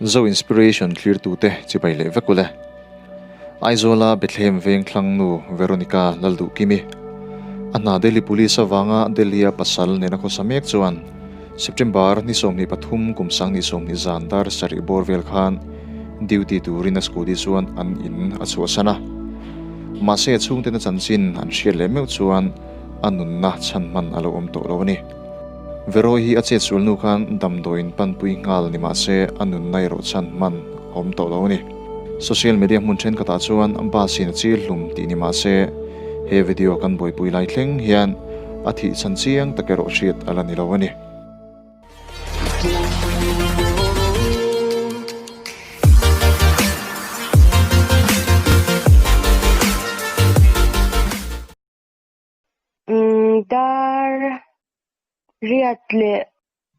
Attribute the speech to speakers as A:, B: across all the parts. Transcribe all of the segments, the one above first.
A: Zo Inspiration thlirtute chibai leh vek ule. Aizawla Bethlehem veng thlang nu Veronica Lalduhkimi, a hna Delhi Police avanga Delhi-a pasal nena khawsa mek chuan September ni 23 kum 2020 zan dar sarih bawr vel khan duty turin a scooty chuan an in a chhuahsan a. Mahse a chhungtena chanchin an hriat leh meuh chuan a nunna chhan hman a lo awm tawh lo a ni. Veroi hi a chetsual hnu khan damdawiin panpui nghal ni mah se a nunna erawh chhan hman a awm tawh lo a ni. Social media hmun thenkhatah chuan bus in a chil hlum tih ni mah se he video kan buaipui lai thleng hian a thih chhan chiang tak erawh hriat a la ni lo a ni.
B: Umm dar riat leh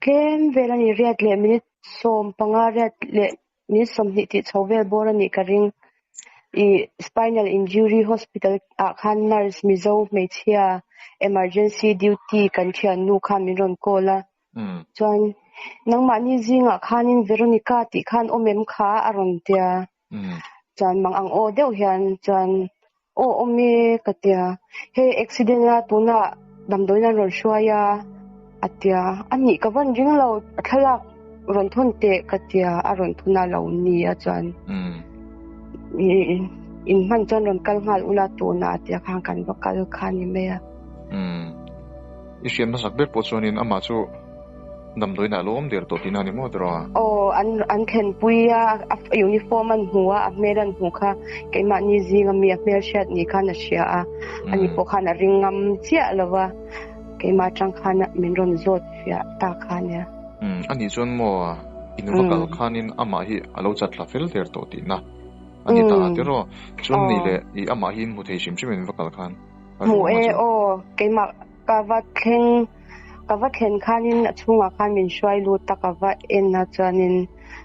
B: tlem vel a ni, riat leh minute 15 riat leh minute 20 tih chho vel bawr a nih ka ring. Ih spinal injury hospital ah khan nurse Mizo hmeichhia emergency duty kan thiannu khan min rawn call a, chuan nangmahni zingah khanin Veronica tih khan awm em kha a rawn tia. Chuan mang ang aw deuh hian chuan aw awm e ka tia hei accident a tunah damdawiin an rawn hruai a a tia a nih ka van ring lo a thlalak rawn thawn teh ka tia a rawn thawn a lo ni a chuan in hman chuan rawn kal nghal ula tunah a tia khan kan va kal kha ni mai a.
A: I hriat hmasak ber pawh chuanin amah chu Damdawiin a lo awm der tawh tihna a ni maw tiraw?
B: Aw, an an thlenpui a, a uniform an hmu a, a hmel an hmu kha keimahni zinga mi a hmelhriat ni khan a hria a, ani pawh khan a ring ngam chiah lo va, keimah atang khan min rawn zawt fiah ta kha ania.
A: Umm, anih chuan maw in va kal khanin amah hi a lo chat thla fel der tawh tihna a ni ta tiraw? Chuan nih leh i amah hi in hmu thei hrim hrim in va kal khan
B: a Hmu e, aw, keimah ka va thleng. Ka va thlen khanin a chhungah khan min hruai lut a, ka va en a chuanin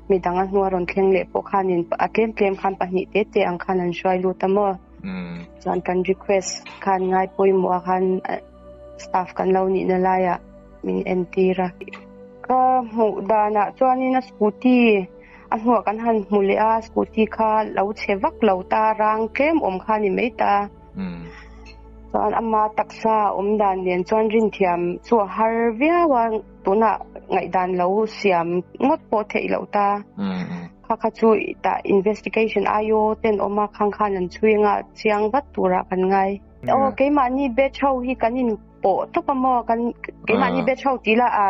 B: midang a hnua rawn thleng leh pawh khanin a tlem tlem khan pahnih te te ang khan an hruai lut a maw. Chuan kan request khan ngai pawimawh ah khan staff kan lo nihna laiah min entir a. Ka hmuh danah chuanin a scooty a hnuah kan han hmu leh a, scooty kha lo chhe vak lo ta, rang tlem awm kha a ni mai ta. Chuan ama taksa awm dan nen chuan rinthiam chu a har viau a, tunah ngaihdan lo siam ngawt pawh theih loh ta. Kha kha chu tah investigation IO ten awm a, khang khan an chhui anga chiang vat turah kan ngai. Aw keimahni batch ho hi kan in pawh tawp a maw kan keimahni batch ho tih lah a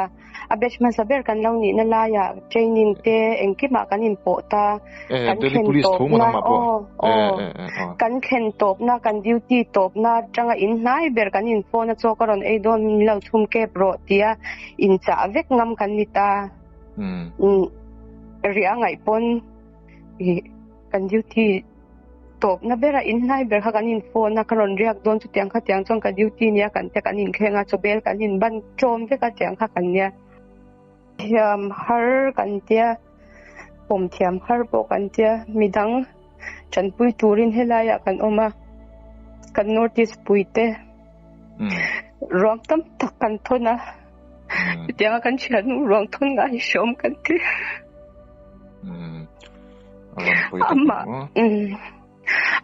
B: a batch hmasa ber kan lo nihna laiah training te engkimah kan inpawh ta
A: kan thlen tawpna
B: aw aw kan thlen tawpna kan duty tawpna atanga in hnai ber kan in phone a chaw ka rawn ei dawn min lo chhum kep rawh tia inchah vek ngam kan ni ta riah ngaih pawn ih kan duty Tawpna bera in hnai ber kha kan in phone a, ka rawn riak dawn chutiang kha tiang chuan ka duty nia kan te kan inthleng a, chawbel kan in ban ṭawm vek a tiang kha kan nia. Thiam har kan tia, pawm thiam har pawh kan tia, midang ṭanpui turin helaiah kan awm a, kan North East puite ruang tam tak kan thawn a, chutianga kan thiannu ruang thawn ngai hreawm kan ti. Amah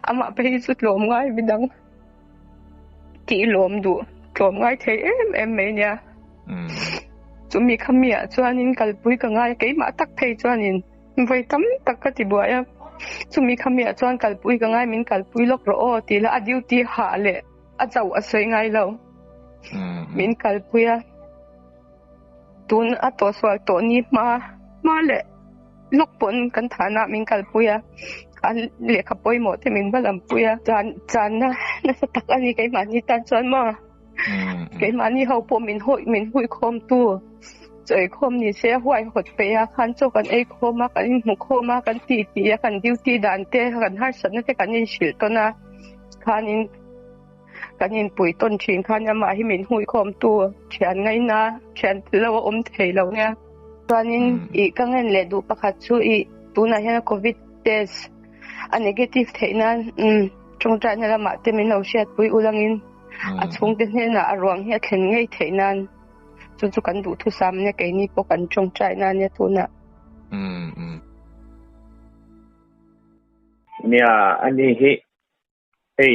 B: amah phei chu tlawm ngai midang tih lawm duh tlawm ngai thei em em mai nia. Chumi kha mi ah chuanin kalpui ka ngai keimah tak phei chuanin vawi tam tak ka ti buai a. Chumi kha mi ah chuan kalpui ka ngai min kalpui lawk rawh aw tih lah a duty hah leh a chauh a sawi ngai lo. Min kalpui a. Tun a tawhsual tawh ni hma hma leh lawk pawn kan thahna min kalpui a, an lehkha pawimawh te min va lampui a, chan channa nasa tak a ni keimahni tan chuan maw keimahni ho pawh min hawi min hui khawm tu chawi khawm ni se a huai hawt peih a khan chaw kan ei khawm a kan inhmu khawm a kan ti ti a kan duty dan te kan harsatna te kan inhrilh tawn a khanin. Kan inpui tawn thin khan amah hi min hmuikhawm tu thian ngaina thian tel lo a awm thei lo nia. Chuanin ih ka ngen leh duh pakhat chu ih tunah hian covid test a negative theih nan umm tawngtaina lamah te min lo hriatpui ulangin a chhungte hnenah a ruang hi a thlen ngei theih nan chu chu kan duhthusam ania keini pawh kan tawngtaina ania tunah.
A: Umm.
C: Nia, ani hi hei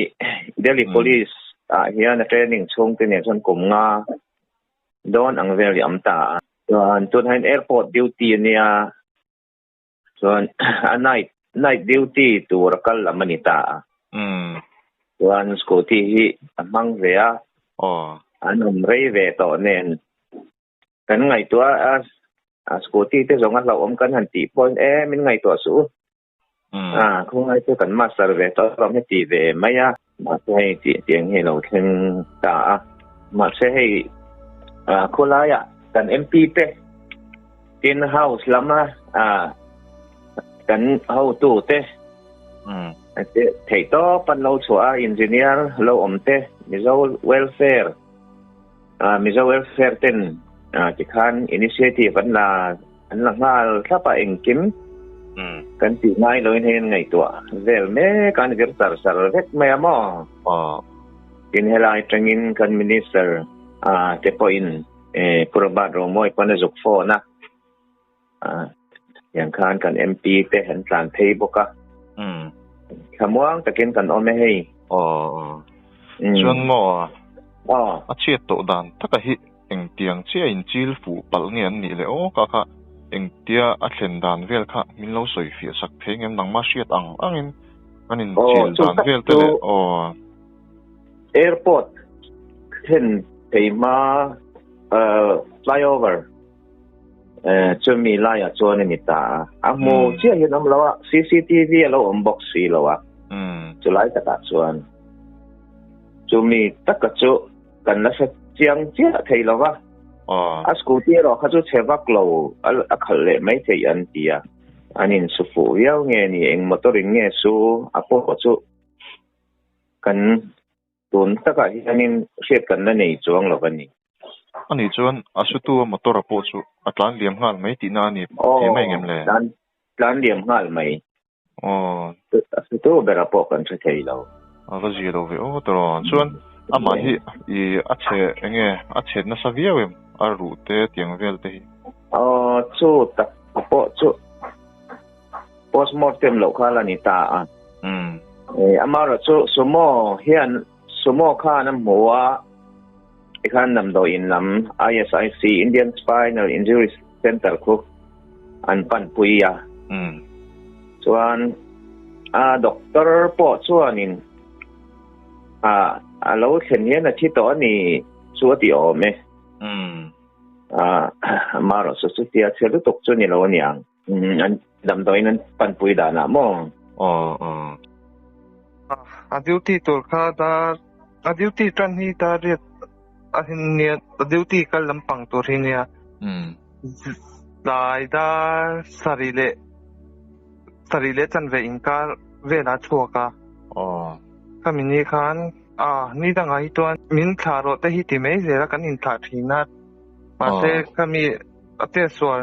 C: Delhi Police ah hian a training chhung te nen chuan kum nga dawn ang vel hi a awm ta a. Chuan tunah hian airport duty a nia, chuan a night night duty tur a kal lam a ni ta a. Chuan scooty hi a hmang ve a, an awm rei ve tawh nen Kan ngaihtuah a, a scooty te zawng a hlauhawm kan han tih pawhin e min ngaihtuah suh u. A khawngai chu kan master ve tawh alawm heti ve mai a. Mahse hei tih tiang hi a lo thleng ta a. Mahse hei khawlaiah kan MP te tin house lama kan hotu te theihtawp an lo chhuah a, engineer lo awm te Mizo welfare Mizo Welfare ten tikhan initiative an la an la nghal thlap a engkim kan tih ngai loin hei an ngaihtuah vel mek a an vir char char vek mai a maw? Tin helai atangin kan Minister te pawhin Pu Robert Romawia pawn a zuk phone a tiang khan kan MP te an tlan phei bawk a thlamuang takin kan awm e hei.
A: Chuan maw a chhiat tawh dan taka hi engtiang chiah in chil fuh palh nge an nih le aw ka kha engtia a thlen dan vel kha min lo sawi fiah sak thei ngem nangmah hriat ang angin kan in chil dan vel te leh aw.
C: Airport thlen phei hma flyover Chumi laiah chuan a ni ta a, a hmu chiah hian awm lo a, cctv a lo awm bawk si lo a, chulai takah chuan chumi taka chu kan la hre chiang chiah thei lo va, a scooty erawh kha chu chhe vak lo a khalh leh mai theih an ti a, an insu fuh viau nge ni, eng motor in nge su a pawh chu kan Tun takah hianin hriat kan la nei chuang lo a ni.
A: Ani chuan a sutu a motor a pawh chu a tlan liam nghal mai tihna a ni thei mai ngem le?
C: Aw, tlan liam nghal mai.
A: Aw.
C: A sutu bera pawh kan hre thei lo.
A: A va zia lo ve aw tawh. Chuan amah hi i a chhe enge a chhet nasa viau em? A ruh te tiang vel te hi.
C: Aw, chu tak a pawh chu Postmortem loh kha la ni ta a. Amaherawh chu Sumo hian Sumo khan a hmu a, tikhan damdawiin lam ISIC, Indian Spinal Injury Centre khu an panpui a. Chuan a doctor pawh chuanin a lo thlen hian a thi tawh a ni chu a ti awm e. Amaherawh chu chutia chhe lutuk chu ni lo a niang. An damdawiin an panpui danah maw?
A: Aw aw.
D: A duty tur kha dar a duty tan hi dar riat a hin nia a duty kal lampang tur hi nia tlai dar sarih leh sarih leh chanve inkar velah a chhuak a.
A: Aw.
D: Khami ni khan a ni dangah hi chuan min thlah rawh te hi ti mai zel a kan inthlah thin a mahse khami a chetsual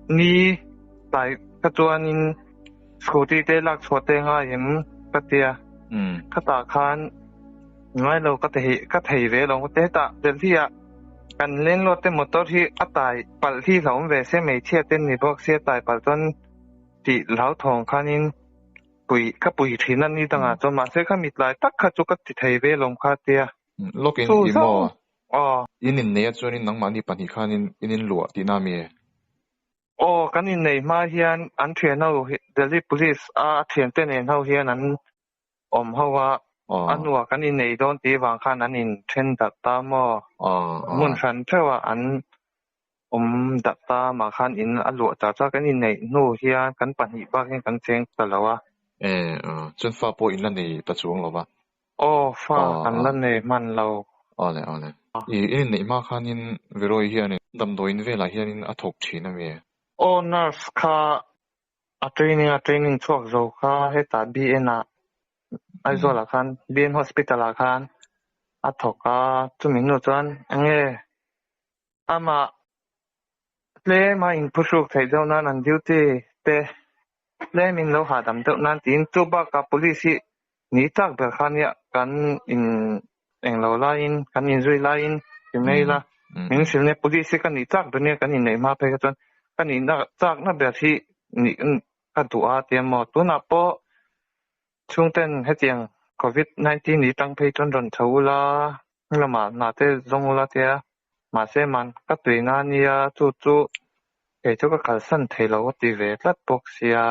D: Ni tlai kha chuanin scooty te lak chhuah te ngai em ka tia. Khatah khan ngai lo ka thei ka thei ve lo te hetah Delhi ah kan landlord te motor hi a tai palh hi hlauhawm ve se hmeichhia te ni bawk sia tai palh chuan tih hlauthawng khanin pui ka pui thin a ni dangah chuan mahse khami tlai tak kha chu ka ti thei ve lo kha tia.
A: Lawk in i maw? Aw. In inneih a chuanin nangmahni pahnih khanin in inluah tihna a mi?
D: Aw, kan inneih hma hian an thian ho Delhi Police a a thiante nen ho hian an awm ho a, a hnuah kan inneih dawn tih vang khan an inthen darh ta maw? Hmun hran theuhah an awm darh ta mah khan in a luah char char kan inneih hnu hian kan pahnih bak hian kan cheng ta lo a.
A: E, chuan fa pawh in la nei ta chuang lo va.
D: Aw, fa kan la nei hman lo.
A: Awle, awle. I inneih hma khanin Veroy hianin damdawiin velah hianin a thawk thin a mi?
D: Aw, nurse kha a training a training chhuak zo kha hetah BN ah Aizawl ah khan BN Hospital ah khan a thawk a, chumi hnu chuan enge amah tlem a inphuhruk theih deuh nan an duty te tlem in lo hahdam deuh nan tiin chu bakah police hi Ni tak ber kha nia kan in englo laiin kan inzui laiin ti mai ila min hrilh nia police hi ka nih chak ber nia kan inneih hma phei kha chuan ka nihna chakna ber hi nih ka duh a tia maw tunah pawh. Chhungten hetiang Covid 19 ni tang phei chuan rawn chho ula, lamah hna te zawng ula tia. Mahse man ka tuina a nia, chu chu kei chu ka kalsan thei lo a ti ve tlat bawk sia.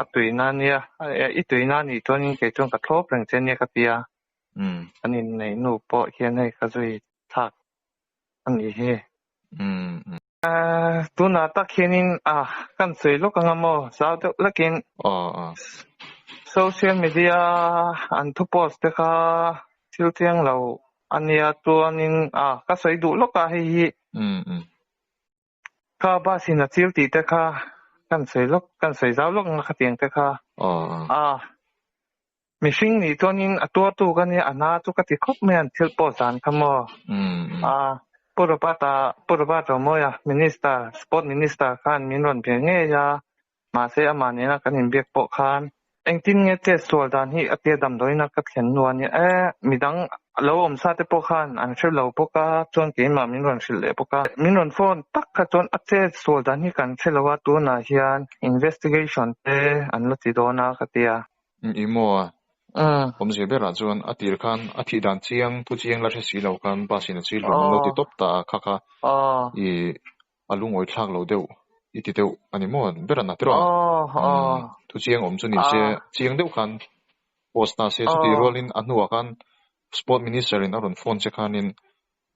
D: A tuina a nia, i tuina a nih chuanin kei chuan ka thlawp reng che ania ka ti a. Kan inneih hnu pawh hian hei ka zui thlak a nih hi. Tunah tak hianin a kan sawi lawk anga maw zau deuh lekin social media an thu post te kha thil chiang lo a nia chuanin a ka sawi duh lawk a hei hi kha bus in a chil tih te kha kan sawi lawk kan sawi zau lawk anga khatiang te kha a Mihring nih chuanin a tuartu ka nia, a hna chu ka ti khawp mai a, an thil pawh zan kha maw? A, Pu Robert-a, Pu Robert Romawia, Minister, Sport Minister khan min rawn biak ngei a, mahse amah nena kan inbiak pawh khan engtin nge chet sual dan hi a tia damdawiina ka thlen hnu a nia, e, midang lo awm sa te pawh khan an hre lo bawk a, chuan keimah min rawn hrilh leh bawk a. Min rawn phone tak kha chuan a chet sual dan hi kan hre lo a, tunah hian investigation te an la ti dawn a ka ti a.
A: I maw a? Awmzia berah chuan a tir khan a thih dan chiang, thu chiang la hre si lo khan bus in a chil hlawm an lo ti tawp ta a, kha kha i a lungawi thlak lo deuh i ti deuh a ni maw ber a na tiraw? Thu chiang awm chu ni se chiang deuh khan post ta se chutih rualin a hnuah khan Sport Minister in a rawn phone che khanin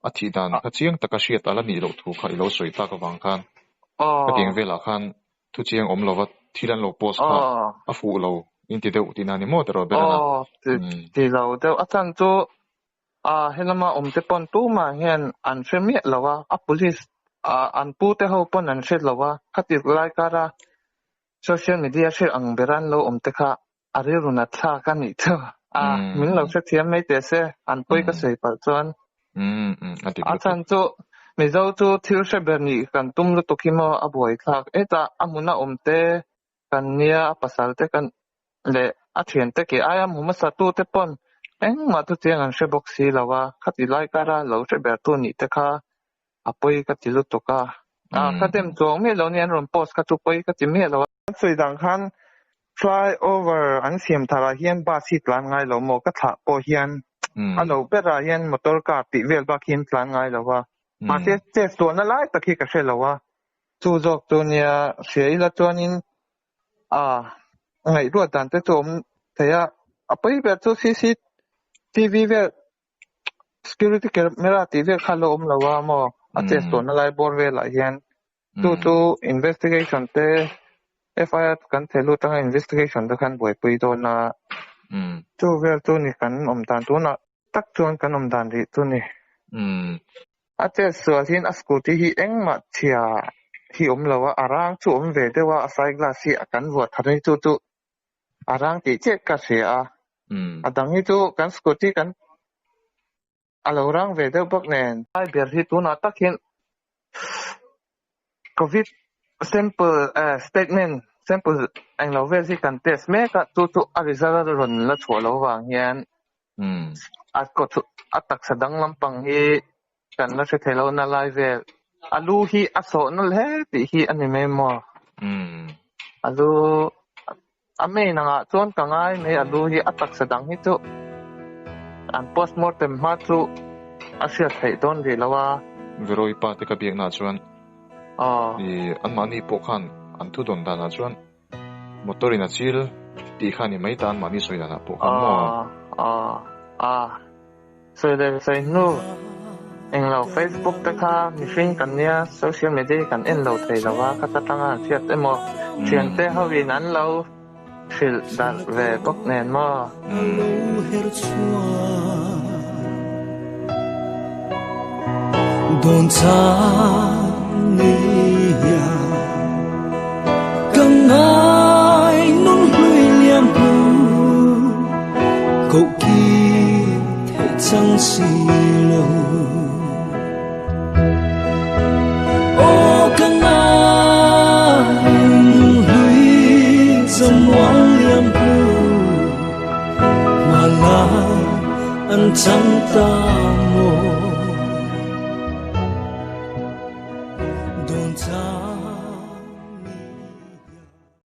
A: a thih dan kha chiang taka hriat a la nih loh thu kha i lo sawi tak avang khan hetiang velah khan thu chiang awm lova thil an lo post kha a fuh lo in ti deuh tihna a ni maw tiraw Berana?
D: Aw ti lo deuh a chan chu a helama awm te pawn tumah hian an hre miah lo a, a police an pu te ho pawn an hre lo a, khatik lai kara social media hre ang bera an lo awm te kha A rilru nat thlak a nih chu. A, min lo hrethiam mai teh se, an pawi ka sawi palh chuan. A chhan chu Mizo chu thil hre ber nih kan tum lutuk hi maw a buai thlak. Hetah a hmuna awm te kan nia, a pasal te kan leh a thian te ke aia hmu hmasa tu te pawn engmah chu chiang an hre bawk si lo a, khati lai kara lo hre ber tu nih te kha a pawi ka ti lutuk a. A, ka dem chuang miah lo nia an rawn post kha chu pawi ka ti miah lo a. An sawi dang khan fly over an siam thar ah hian bus hi tlan ngai lo maw? Ka thlah pawh hian a lo ber ah hian motor car tih vel bak hian tlan ngai lo a. Mahse chest tuahna lai tak hi ka hre lo a. Chu zawk chu nia hria ila chuanin a ngaihruat dan te chu awm thei a. A pawi ber chu CCTV vel security camera tih vel kha a lo awm lo a maw? A chest tuahna lai bawr velah hian Chu chu investigation te FIR kan theh lut anga investigation te khan buaipui dawn a. Chu vel chu ni kan awm dan tunah tak chuan kan awm dan rih chu ni. A chet sual hian a scooty hi engmah chhia hi awm lo a, a rang chu awm ve deuh a, a side glass hi a kan vuah thar hi chu chu a rang tih chiah ka hria a. A dang hi chu kan scooty kan A lo rang ve deuh bawk nen. Lai ber hi tunah tak hian Covid sample statement sample englo vel hi kan test mek a, chu chu a result a rawn la chhuah loh vang hian a a taksa dang lampang hi kan la hre thei lo na lai vel. A lu hi a sawh nalh hle tih hi a ni mai maw? A lu A main angah chuan ka ngai mai a lu hi a taksa dang hi chu an postmortem hma chu a hriat theih dawn rih lo a.
A: Veroy pa te ka biakna chuan i anmahni pawh khan an thu dawn danah chuan motor in a chil tih kha a ni mai ta anmahni sawi danah pawh khan maw?
D: Aw aw Sawi leh sawi hnu englo Facebook te kha mihring kan nia social media hi kan en lo thei lo a khata tanga an hriat emaw thian te ho in an lo hrilh darh ve bawk nen maw.